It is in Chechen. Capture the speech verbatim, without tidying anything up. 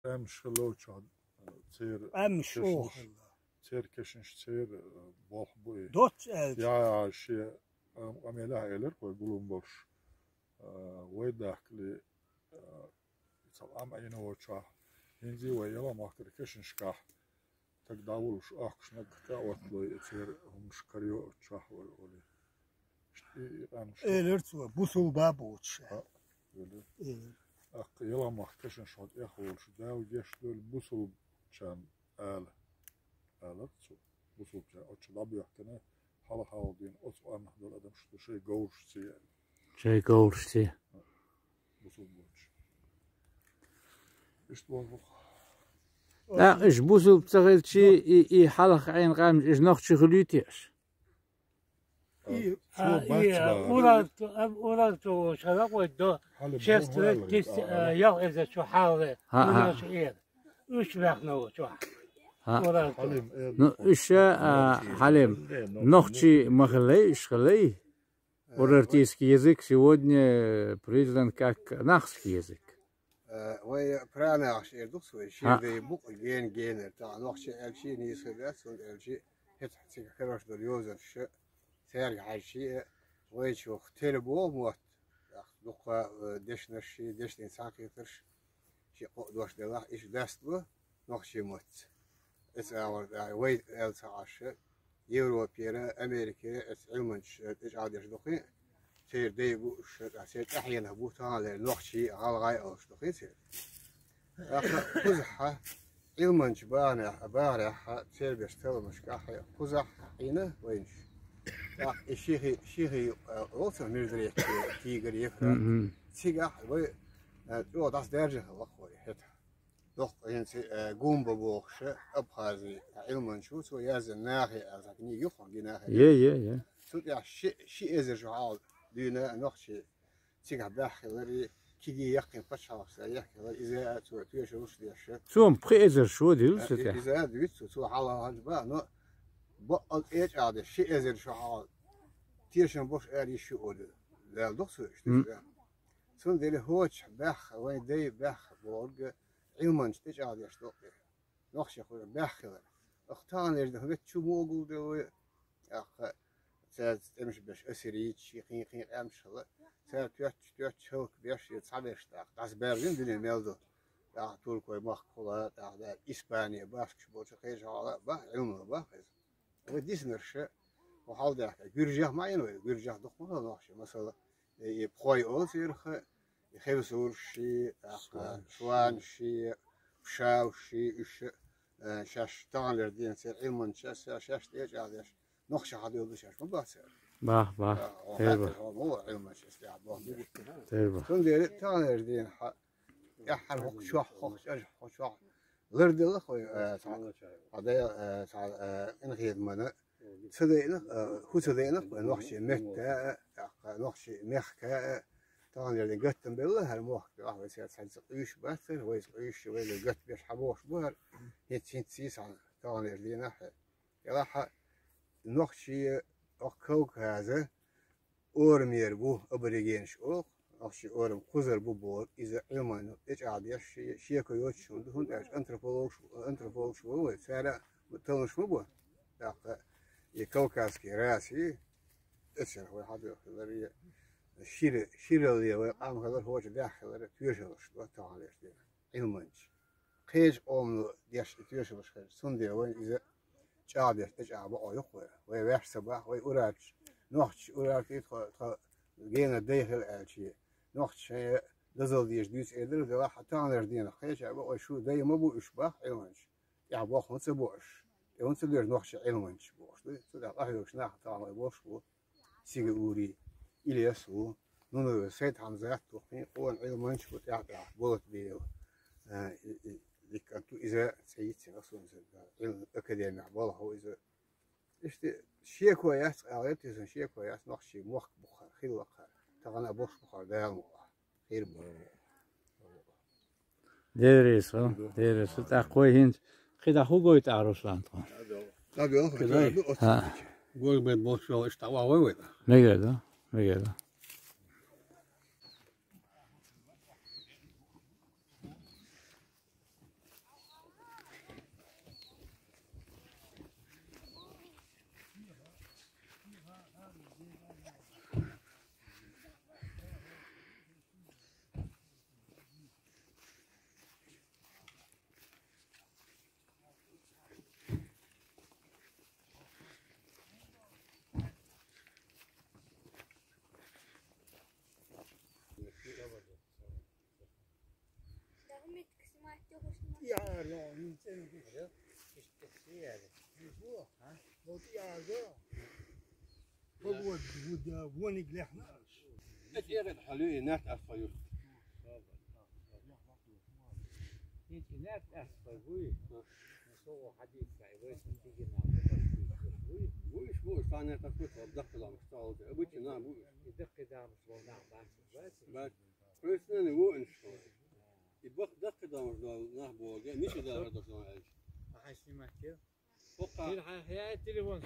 Къаьмнаш хилла чохь, церан Къаьмнаш кешнаш, оха хилла. Церан кешнаш, церан, э, болх бу и. Доцца аьлча. Я, я, шен, ам, къамелехь элира вай гулам болуш. Э, вай дахкале, э, цхьа къам Ӏийна волчохь, хӀинца вай Ялхамахкара кешнашкахь, стаг дӀавуллуш, ахкаш наггахь тӀеотталой, и церан хӀуманаш карайо оццохь вай олий. Иштта и, и къаьмнаш. Элира цо, бусулба боцуш. А, элира. Элира. ТӀаккха Ялхамахкара кешнаш хьо тӀех волуш, Дала гечдойла бусулбачарна ала, алара цо. Бусулбачарна оццу дӀабоьхкина, хьалха-хьалха дийна оцу къаьмнах долу адамаш ду шайн говрашца. Шайн говрашца. Бусулба боцуш. Иштта боху. ТӀаккха уьш бусулба ца хилча, и, и хьалха Ӏийна къаьмнаш, уьш нохчий хуьлуьйтий уьш? И, цо а, бац и, бара. Урарту, а, Урарту шарахь вай до, хьалим шесть боху лет, хьалим, тис, а, а, ялх эзар чу хьалха, хьа, хьа, хьа. Уьш баьхна волчохь. Хьа. Урарту. Хьалим, э, ну, уьш, а, хьалим, нохчий ма хилай, уьш хилай. Э, урартийский язык сегодня признан как казахский язык. Э, вай пранахаш эр ду-кх вай, хьа, шен дай бу-кх гена-генара, тахана нохчий аьлча а нийса хир дац, хӀунда аьлча хӀета цига хиларш долу йозанаш, цаьрга хьаьжча а, вайчух тера боху мотт, тӀаккха дуккха, э, дешнаш, дешнийн цхьаьнакхетарш, шен кхоъ дош делахь, иштта даста бу нохчийн маттаца. Эцу агӀор, а, вай аьлла ца Ӏаш, Европера, Америкера эцу Ӏилманчаш, э, тӀечӀагӀдеш ду-кх, церан дай бу уьш, а, церан тӀаьхьенах бу, таханлера нохчий, гӀалгӀай олуш ду-кх церан. ТӀаккха кхузахь Ӏилманчийн багӀарехь, багӀарехь, церан беш талламашкахь кхузахь Ӏийна вайнаш. ТӀаккха и шихи, шихи, а, олу цунах, Междуречье, Тигр, Евфрат. Мгм. Цигахь вай, а, чӀогӀа дӀасадаьржина хилла-кх вай хӀета. Доккха хӀинца, э, Гумба бохуш, Абхази Ӏилманчо, цо яздина «Нахе» аьлла книга ю-кх, гинахе. Е, е, е. Цу тӀехь ши, ши эзар шо хьалха дуьйна нохчий цигахь баьхна хилар, кегий яккхий пачхьалкхаш цара яьхна хилар, иза а цо тоьшаллаш деш. Цо-м пхи эзар шо дилла, э, цу тӀехь. Иза а дуьйцу цо, цо хьалха хьалха баха, но баккъал тӀечӀагӀдеш ши эзар шо хьалха тешам беш ара йиш ю олий, Дала ду-кх цо иштта. М. Цундела хӀокху баьхна, вайн дай баьхна бохург Ӏилманчаш тӀечӀагӀдеш долу тӀе. Нохчех вай баьхна хилар. Ахьа таханлерчу дийнахь вай чу могул делла вай, тӀаккха цаьрца тӀемаш беш ассирийцаш, кхин-кхин къаьмнаш хилла, цара тоьтташ-тоьтташ хӀаллакбеш я цхьаберш тӀаккха дӀасабаьржина дуьне мел ду. ТӀаккха туркойн махкахула, тӀаккха Испане бахкаш болчу кхечахьа баха, Ӏилма баха иза. Вай диснарш, хьо хьалдаьхкина, гуьржех ма Ӏийна вай, гуьржех дукха ма хилла нохчий, масала, и, и пхой олу церах, и хевсурши, тӀаккха шуанши, пшаушши, уьш, э, шаьш таханлера дийнахь церан Ӏилманчаш, шаьш тӀечӀагӀдеш, нохчех хьадуьйлу шаьш ма бац цара. Бах, бах. Э, хьо хаттар, хьо ма вара Ӏилманчаш тӀехь боху. Цундела таханлера дийнахь хьа, тӀаьххьара хӀокху чохь, хӀокху чӀожахь, хӀокху чохь ларделла-кх вай, э, цхьа, хьан дай, э, цхьа, э, инхетамана ца дайна, э, хӀу ца дайна-кх вай нохчийн метта а, тӀаккха нохчийн мехка а, таханлера гаттам белла хӀара мохк, ахь вай церан цхьаьнца къуьйсуш бац хӀара, вайца къуьйсуш, вайга гатбеш хьан бохуш бу хӀара, хӀинца, хӀинца сийсахьа таханлера дийнахь. Делахь нохчий, оха Кавказан орамера бу аборигенаш олу, нохчийн орам кхузара бу бохург, иза Ӏилманчо тӀечӀагӀдеш, шеко йоцуш хӀума ду, хӀунда аьлча антропологаш, антропологаш ву вай, цара таллуш ма бу. ТӀаккха и кавказский раса, эцарх вай хьадоьху хилар, шира, ширалле вай къам хилар, хӀокху чу баьхна хилар, тоьшаллаш ду таханлерчу дийнахь Ӏилманчийн. Кхечу къомано деш и тоьшаллаш хилча, цундела вайна иза чӀагӀдеш тӀечӀагӀбо къа ю-кх вай. Вай ваьш ца баха, вай урарташ, нохчий урартий тхо, тхо генара дай хила аьлча, нохчаша шайн дозалла дезаш дуьйцу эр дара, делахь а таханлерчу дийнахь кхеча а боху, вай шу дай ма бу уьш баха Ӏилманчаш. ТӀехь боху хӀунда ца бу уьш? ТӀе хӀунда ца доьшу нохчийн Ӏилманчаш бохуш ду? Цу тӀехь къахьоьгуш нах тахана вай бохуш бу. Сига-Ури Илес ву, Нунуев Сайд-Хьамзат ву, кхин къона Ӏилманчаш бу тӀаьхь-тӀаьхьа, Болатбиев, а, и, и, дика кӀант ву, иза цӀе йицйина суна, Ӏилман академехь балхахь ву иза. Иштта шеко яц, ала гӀерта иза шеко яц, нохчийн мохк бу-кх хӀара, хилла-кх хӀара. Тахана а бохуш бу хӀара, Дала мукъалахь. Хир бу. Деррис, хӀа? Деррис. ТӀаккха вай хӀинца кхидӀа хӀун гойту ахь, Руслан, тхуна? ДӀабоьлху, кхидӀа? ХӀа. Гой бен болчу вала иштта вахавой вай? Мегар ду, мегар ду. Алло, иштта сигари. А? Вот я, да. Погода, вот, да, вон и гляхна. Эти эгет халю и нат асфаю. Эти нат асфаю. Насо хадис кай, вэс тигина. Буш, буш, тане такой, вот, даккадам, что, обычно, на, буш. И даккадам, что, на, бас, бас. Бас. Просто не вон, что. И бах даккадам, что, на, боге, ничего, да, что, на, а снимать, я? Пока. Телефон